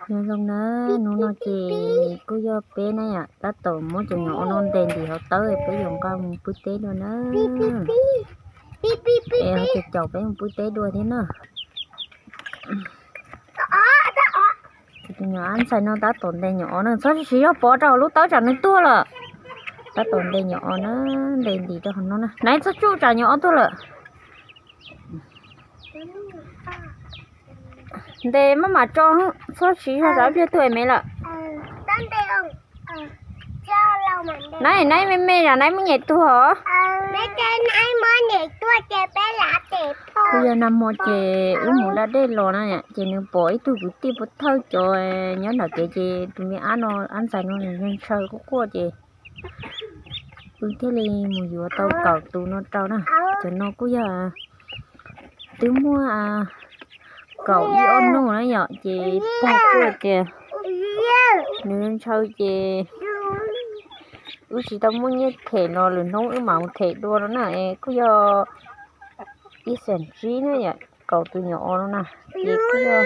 Nyob zoo na, hnub no ces kuj yog peb na yom, tab tom muab cov nyuam o no ntes ntim hauv tawb, peb yuav nqa mus pub teb dua na. Es ho caum caum peb mus pub teb dua thiab na. Tus nyuam ab ntxhais no tab tom ntes nyuam o na, txhob siv zog pov rau hauv lub tawb tsam nws tuag lawm. Tab tom ntes nyuam o na, ntes ntim rau hauv no na. Naiv txhob tsuj tsam nyuam o tuag lawm. Ntes maj mam tso, txhob siv zog tsam ib pliag tuag me lawm. Naiv, naiv me me na, naiv muab nyem tuag os. Kuj yog nag hmo ces wb mus da dej los na, ces nws pom ib tug kwv tij pov thawj cov nyob nram kev, ces tus me ab no, ab ntxhais no nws ntshaw quaj quaj ces wb thiaj li mus yuav tau kaum tus no rau na. Cov no kuj yog twb muaj kaum ib ob nub na yom, ces pog kuj tias nws ntshaw ces wb tsis tau muaj nyiaj them los lwm hnub wb mam mus them dua no na. Es kuj yog ib xees tsib na yom, kaum tus nyuam o no na, ces kuj yog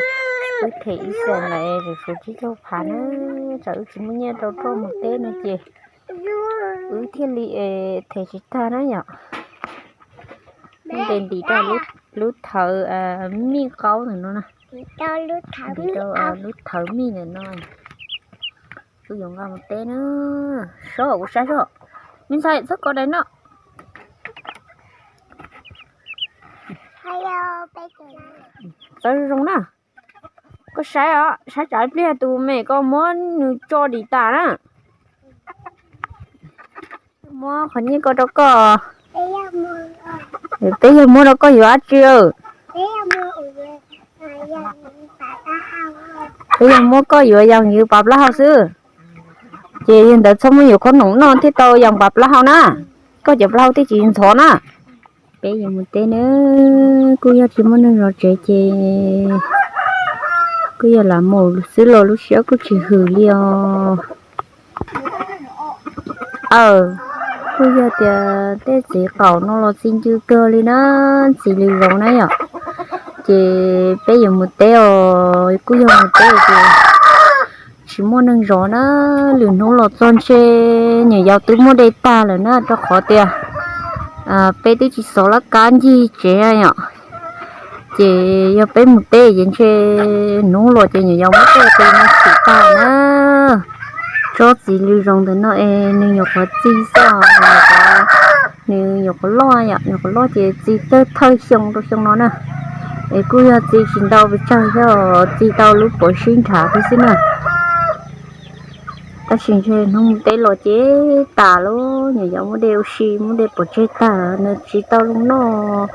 wb them ib xees lawm, lwm suav tsib caug phav na, tsam wb tsis muaj nyiaj rau roj mus teb no ces wb thiaj li them tsis tag na yom. Ntes ntim rau lub thawv mij qaub ntawm no na, ntim rau lub thawv mij ntawm no. Kuj yuav nqa mus teb na. Sob, kuv saib sob, me ntxhais txhob kov daim no. Txawv zoo zoo na. Koj saib os, saib tsam ib pliag tus me koj muab nws tso dim tas na. Muab qhov nyiaj ko rau koj. Peb yog muab rau koj yuav dab tsi? Peb yog muab koj yuav yas ywv pas plaub hau xwb. Ces yog ntawd txhob muab yuav khob noom noj thiaj tau yas pas plaub hau na. Koj cov plaub hau thiaj tsis ntxhov na. Peb yuav mus teb na, kuj yog tsis muaj neeg zov tsev ces kuj yog lam mus xwb los lub siab kuj tsis hwm li os. Aw, kuj yog tias tej txiv qaum no los txi ncw kawg li na, txiv lws zoov na yom. Ces peb yuav mus teb os, kuj yog mus teb ces tsis muaj neeg zov na, lwm hnub los txog ntshe nyuam yaus twb muaj dej tag lawm na, rau qhov tias peb twb tsis xov laj kab ncig tsev yom. Ces yog peb mus teb ces ntshe hnub los ces nyuam yaus muab tej tus no txhim tag na. Tsob txiv lws zoov ntawm no es nws nyuam qhuav txi xwb, nws nyuam qhuav loj yom, nyuam qhuav loj ces txi thawj xyoo rau xyoo no na. Es kuj yog txi tsis ntau pes tsawg thiab, txi tau lub puav sib nrhav thiab xwb na. Tab sis ntshe hnub mus teb los ces tas lawm, nyuam yaus muab dej ua si, muab dej pov tseg tag, nws tsis tau zoo noj.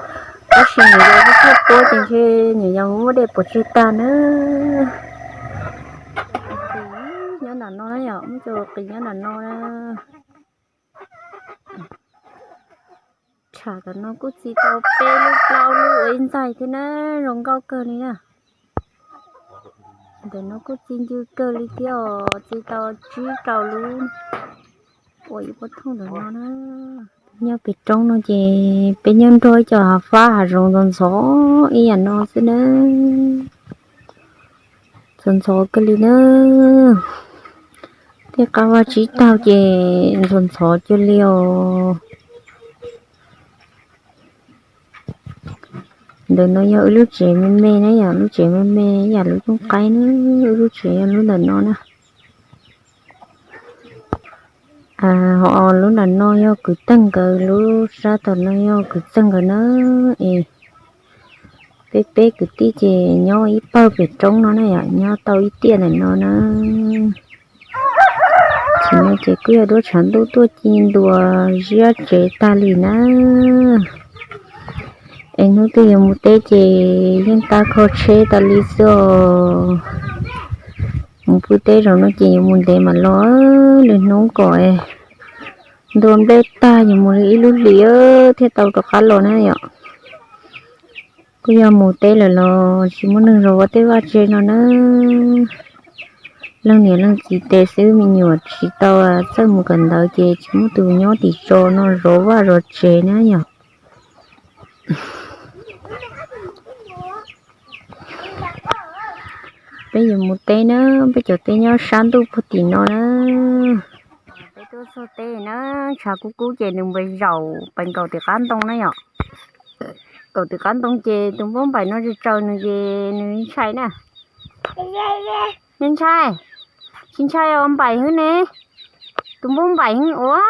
Tab sis nyuam yaus muab dej puab ces ntshe nyuam yaus muab dej pov tseg tag na. Qis nyob nram no na yom, muab cov qis nyob nram no na. Tshav tom no kuj txi tau peb lub plaub lub ua ib ntxaig thiab na, zoo nkauj kawg li na. Ntawm no kuj txi ncw kawg li thiab os, txi tau tsib rau lub ua ib pob thooj ntawm no na. Nyob pem roob no ces peb nyob nrog ib co hav fab hav zoov ntxhov ntxhov ib yam no xwb na. Ntxhov ntxhov kawg li na. Tej qab vaj tsib taug ces ntxhov ntxhov cuag li os. Ntawm no yog wb lub tsev me me na yom, lub tsev me me yam lub cooj qaib na, wb lub tsev yog lub ntawm no na. Ho lub nram no yog kwv tij nkawd, lub sab tom no yog kwv tij nkawd na. Es peb peb kwv tij ces nyob ib pawg pem roob no na yom, nyob tau ib tiaj ntawm no na. Thaum no ces kuj yog duab tshav ntuj tuaj ci ntua ziab tsev tag li na. Es hnub twg yuav mus teb ces yeej tab kho tsheb tas li xwb os. Mus pw teb zaum no ces yuav mus ntev mam los, lwm hnub kom ntua nplej tag yuav mus li ib lub hlis thiaj tau rov qab los na yom. Kuj yog mus teb lawm los tsis muaj neeg zov ua tej vaj tse no na. Leej niam leej txiv tes xwb, me nyuam tsis tau txawj mus kawm ntawv ces tsis muaj tus nyob tim tso no zov vaj zov tsev na yom. Peb yuav mus teb na, peb cov teb nyob sab ntuj puag tim no na. Peb tuaj txog teb na, tshav kub kub ces nws npais zaum pais nkaum tim qab ntoo na yom. Nkaum tim qab ntoo ces tus npauj npaim no tsaws tsaws nws ces nws ntshai na. Nws ntshai, tsis ntshai os, npaim hwb ne. Tus npauj npaim hwb ua.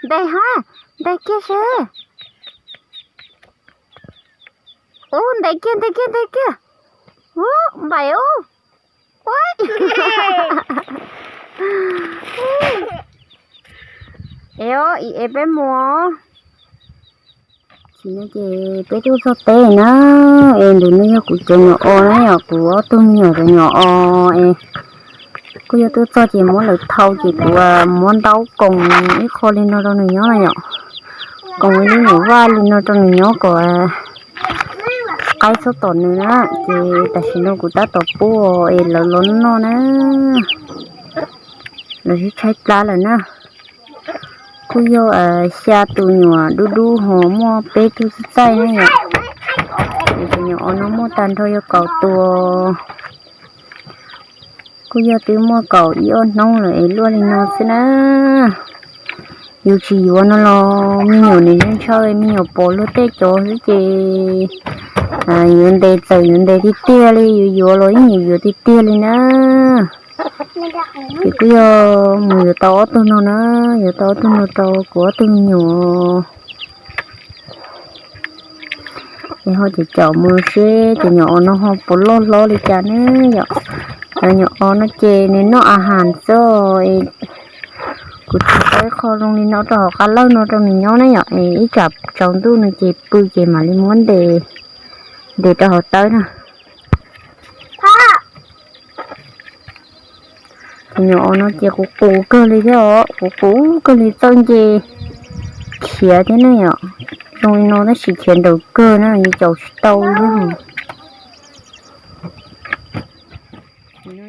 Ntes ha, ntes kiag seb. Ub, ntes kiag, ntes kiag, ntes kiag. Ub, npaim ub. Ub. Es os, es peb mus. Tsis no ces peb tuaj txog teb na, es ntawm no yog kuv cov nyuam os na yom, kuv ob tug me nyuam cov nyuam os es kuj yog tuaj txog ces muab lawv thau ces kuv muab ntaub koos ib qho li no rau nws nyob na yom, koos ib lub nyuam vaj li no rau nws nyob kom qaib txhob tom nws na. Ces tam sim no kuv tab tom pub es lawv los noj na, lawv sib tshaib plab lawm na. Kuj yog xya tus nyuam dub dub ho muaj peb tug txaij txaij na yom. Ces tus nyuam os no muaj tag nrho yog kaum tus. Kuj yog twb muaj kaum ib ob hnub lawm es luaj li no xwb na. Yus tsis yuav no los me nyuam nws yeej ntshaw, me nyuam pom luag tej cov xwb ces yuav ntes txawm yuav ntes tiag tiag li, yus yuav los yeej yuav yuav tiag tiag li na. Ces kuj yog mus yuav tau ob tug no na, yuav tau ob tug no rau kuv ob tug me nyuam. Es ho caum caum mus seb cov nyuam os no ho puas loj hlob li cas ne yom. Cov nyuam os no ces nws noj a has xwb. Kuv tsis tau ib qho zoo li no rau hauv qab lawj no rau nws nyob na yom, es ib tsam tsaus ntuj no ces pw ces mam li muab ntes, ntes rau hauv tawb na. Cov nyuam os no ces qus qus kawg li thiab os, qus qus kawg li, txawj nce khiav thiab ne yom. Zoo li no tab sis khiav nrawm kawg na, yus caum tsis tau li thiab.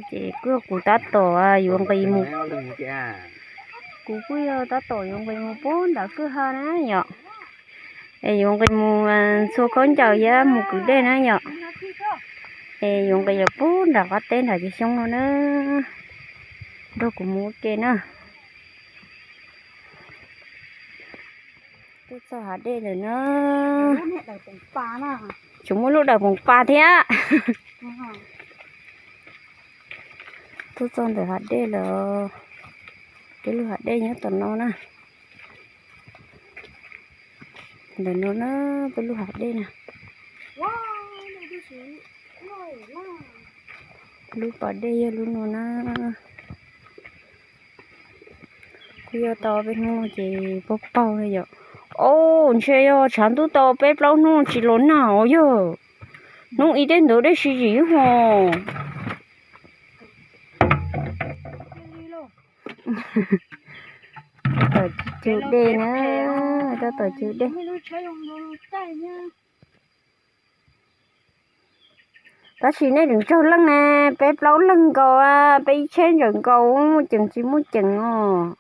Ces kuj yog kuv tab tom yuav nqis mus, kuv kuj yog tab tom yuav nqis mus puag nram kwj ha na yom. Es yuav nqis mus ntxhua khaub ncaws thiab mus kwv dej na yom. Es yuav nqis los puag nram qab teb nram ceg xyoob no na, nrog kuv mus ua ke na. Tuaj txog hav dej lawm na. Tseem muaj lub daws poom pas thiab. Tuaj txog ntawm hav dej lawm. Peb lub hav dej nyob tom no na. Ntawm no na, peb lub hav dej na. Lub pas dej yog lub no na. Kuj yog tau peb hnub no ces paug paug li yom. Au, ntshe yog tshav ntuj tau peb plaub hnub tsis los nag os yog. Hnub ib tej ntawd dej sib zim hos. Tab tom cug dej na, tab tom cug dej. Tab sis nej tseem tsawg leej ne? Peb plaub leeg nkaus, peb ib tsheb ntawm nkaus, muaj ceem tsis muaj ceem os.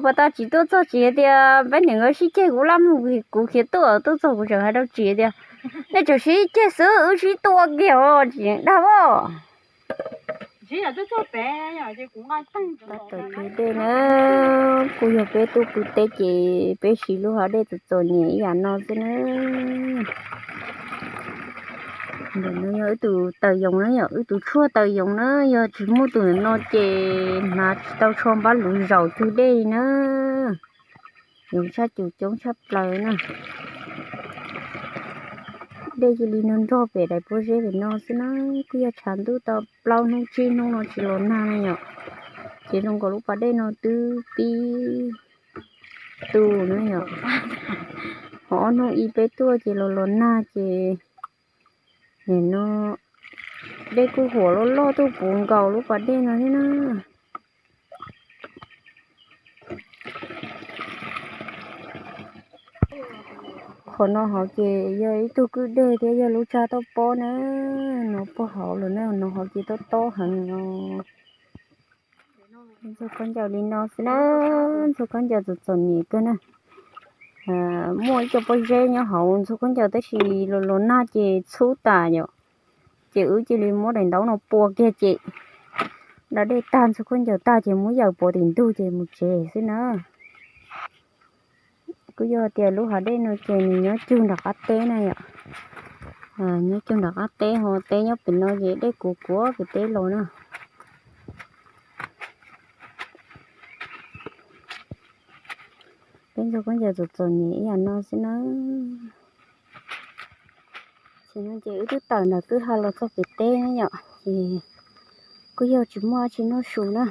Puas tas tsis tuaj txog tsis hais tias peb niam nkawd sib ceg, kuv laj mug kuv khiav tuaj, tuaj txog kuv tseem hais rau tsis tias nej tseem sib ceg xwb, wb sib tua kiag os, tsis dag os. Tab tom cug dej na, kuj yog peb tuaj pw teb ces peb siv lub hav dej txom txom nyem ib yam no xwb na. Ntawm no yog wb tus taws yoos na yom, wb tus tshuaj taws yoos na, yog tsis muaj tus ntawm no ces hnav tsis tau tsho npab luv zaum cug dej li na. Yoos tshaj cum coob tshaj plaws na. Dej cia li nrog nrog pem daim pob zeb pem no xwb na, kuj yog tshav ntuj tau plaub hnub tsib hnub no tsis los nag na yom. Ces zoo nkaus lub pas dej no twb pib tu na yom. Ho ob hnub ib peb tuaj ces los los nag ces nim no dej kuj huam loj loj tuaj puv nkaus lub pas dej no thiab na. Qhov no hauv ces yog ib tug kwj deg thiab yog lub tsag toj pob na, no puag hauv lawm na, no hauv ces tob tob heev no. Ntxhua khaub ncaws li no xwb na, ntxhua khaub ncaws txom txom nyem kawg na. muaj ib co pob zeb nyob hauv ntxhua khaub ncaws tab sis luas luas nag ces txhub tas yom. Ces wb cia li muab daim ntaub no pua kiag ces da dej tag ntxhua khaub ncaws tag ces muab yaws pov tim ntug ces mus tsev xwb na. Kuj yog tias lub hav dej no ces nws nyob cug nram qab teb na yom. Nyob cug nram qab teb ho teb nyob pem no ces dej kuav kuav pem teb los na. Peb ntxhua khaub ncaws txom txom nyem ib yam no xwb na. Ces no ces wb twb tawm ntawm kwj ha los txog pem teb na yom, ces kuj yog tsis muaj dab tsi noj su na.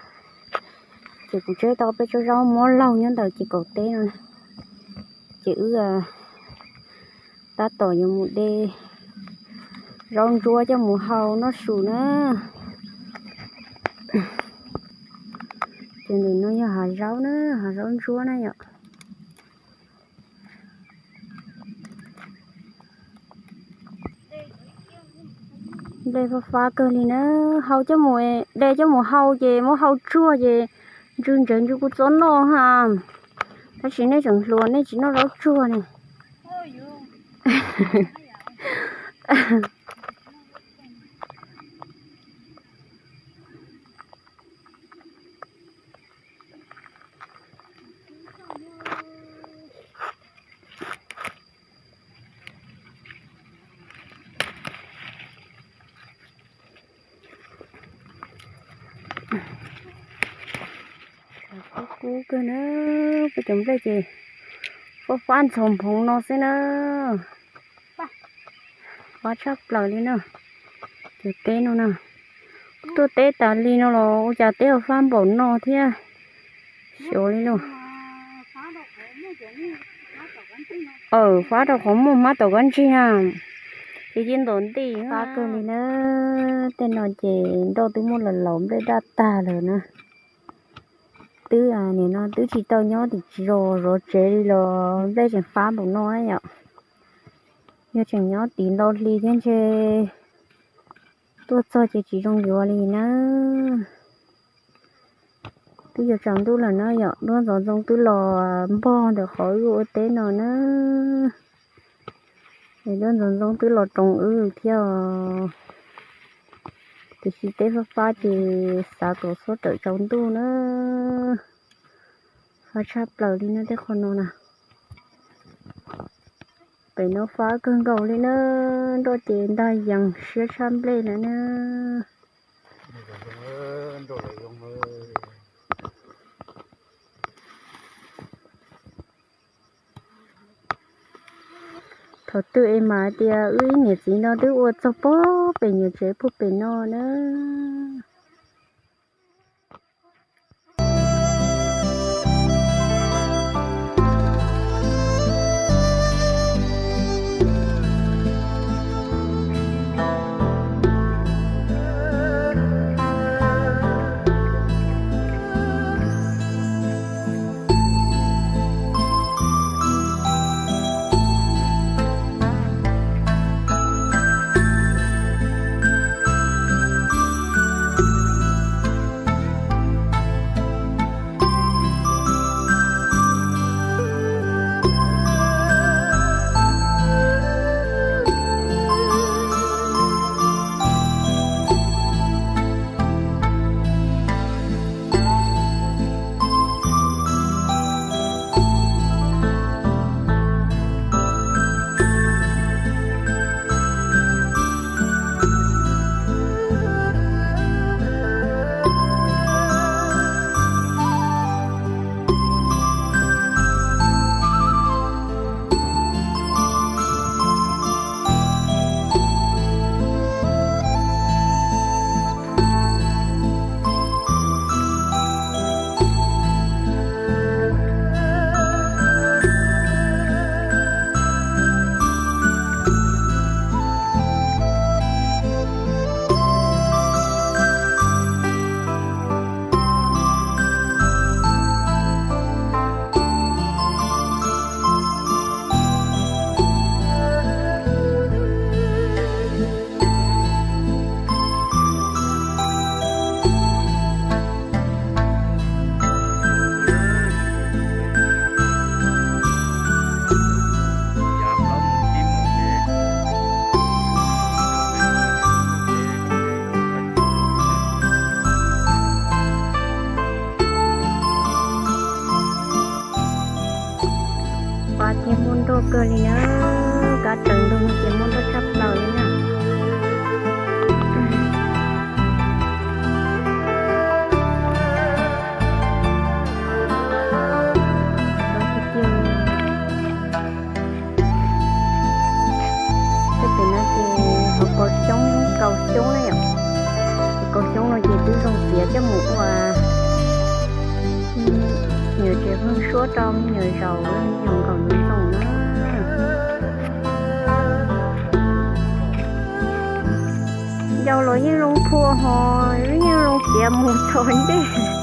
Ces kuv tseb tau peb tsob zaub muab laug nyob ntawm ces kaum teb no, ces wb tab tom yuav mus de zaub ntsuab coj mus hau noj su na. Ces ntawm no yog hav zaub na, hav zaub ntsuab na yom. Nplej fab fab kawg li na, hau coj mus, de coj mus hau ces muab hau tsuag ces ntsw ntsev ntsw kuj txob noj ha. Tab sis nej tseem hluas nej tsis noj zaub tsuag ne. Kub kub kawg na, peb cov nplej ces fab fab ntxhov nphoov no xwb na. Fab tshaj plaws li na. Cov teb no na, tuaj teb tas li no los ua cas teb ho fab npaum no thiab. Xyov li lauj. Aw, fab rau qhov muaj hmab tom kab ntsig na. Ces cia ntaus nti fab kawg li na. Tej no ces nroj twb muaj los laus nplej daj tag lawm na. Twb nim no twb tsis tau nyob tim zos zov tsev li los nplej tseem fab npaum no yom. Yog tseem nyob tim ntau hli thiab ntshe tuaj txog ces tsis zoo yuav li na. Twb yuav tsaus ntuj lawm na yom, duab ntxoov ntxoo twb los npog ntawm qhov wb ua teb no na. Es duab ntxoov ntxoo twb los roos wb thiab os. Tiam sis teb fab fab ces xav kom txhob rawm tsaus ntuj na. Fab tshaj plaws li na tej qhov no na. Pem no fab kawg nkaus li na, nroj ces ntag yees siab tshaj nplej lawm na. Thaum twg es mas hais tias wb ib niam txiv no twb ua txog pog pem nyuam tsev puag pem no na. Tawm ntug no ces muaj ntau tshaj plaws li na. Peb pem no ces hauv kaus xyoob, kaus xyoob na yom. Kaus xyoob no ces twb zoo tiav coj mus ua me nyuam tsev pheeb suab rau me nyuam zaum, me nyuam nkaum ntxoov na. Yau los yeej zoo phua ho, yeej zoo tiav mus txog ntej.